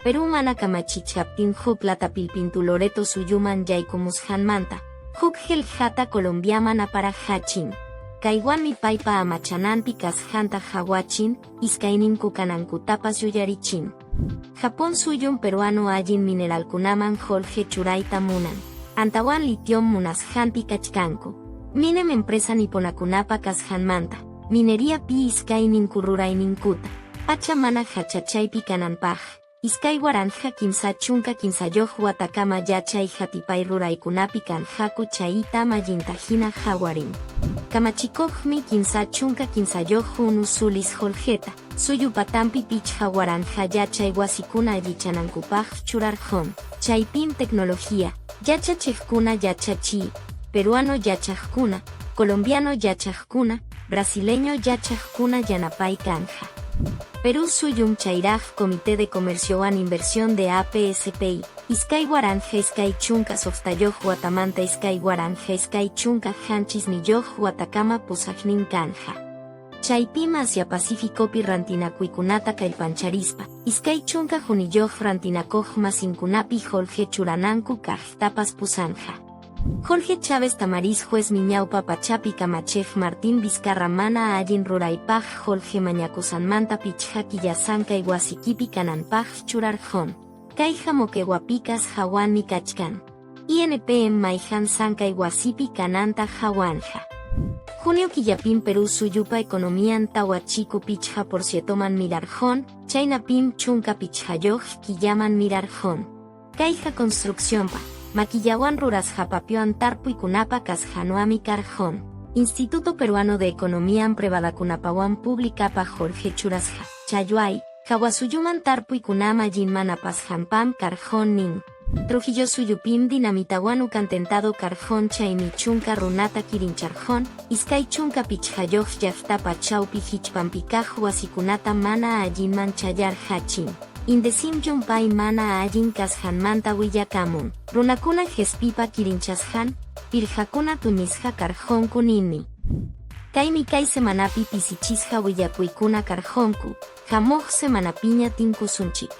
Perú mana kamachichkaptin huk latapilpintu Loreto suyuman yaykumusqanmanta, huk qillqata Colombiaman aparaqhachin. Kaywanmi paypa amachananpi kasqanta qhawachin, iskayninku kanankutapas yuyarichin. Japón suyum peruano allin mineralkunaman qullqi churayta munan. Antawan litiom munasqanpi kachkanku. Minem empresa niponakunapa kasqanmanta, minería pi iskayninku rurayninkuta, pacha mana hachachaypi kananpaq, 2033 watakama yachay hatipay ruraykunapi kanqaku chaytam allintahina qhawarin. Kamachikuqmi 33 hunu sulis qullqita, suyu patanpi 5000 yachay wasikuna allichanankupaq churarqun. Chaypim tecnología, yachachiqkuna yachachiy, peruano yachaqkuna, colombiano yachaqkuna, brasileño yachaqkuna yanapay kanja. Perú suyum chayraq Comité de Comerciowan Inversión de APSPI, 2026 watamanta 2027 watakama pusaqnin kanja. Chaypim Asia Pacificopi rantinakuykunata kallpancharispa, 21 rantinakuq masinkunapi qullqi churananku kaqtapas pusanja. Jorge Chávez Tamariz juezmi ñawpa pachapi kamachiq Martín Vizcarra mana allin ruraypaq qullqi mañakusqanmanta pichqa killasankay wasikipi kananpaq churarqun. Kayqa Moqueguapikas hawanmi kachkan. INPM mayhan sankay wasipi kananta hawanja. Junio killapim Perú suyupa economían tawa chiku pichqa por cientoman mirarjón, chaynapim 15 killaman mirarjón. Kayqa construccionpa, makillawan rurasqapapioan tarpuykunapa kasqanwami karjón. Instituto Peruano de Economían privadakunapawan publicapa Jorge churasqa, challway, hawasuyuman tarpuykunama allinman apasqanpam karjón nin. Trujillo suyupim dinamitawan ukantentado karjón chaymi 10 runata kirincharjón, 25 llaqtapa chawpi hichpanpi kaq wasikunata mana allinman chayarqachin. Indesim llumpay mana allin kasqanmanta willakamun. Runakuna qespipa kirinchasqan, pirqakuna tuñisqa karqunku ninmi. Kaymi kay semanapi pisichisqa willakuykuna karqunku, hamuq semanapiña tinkusunchik.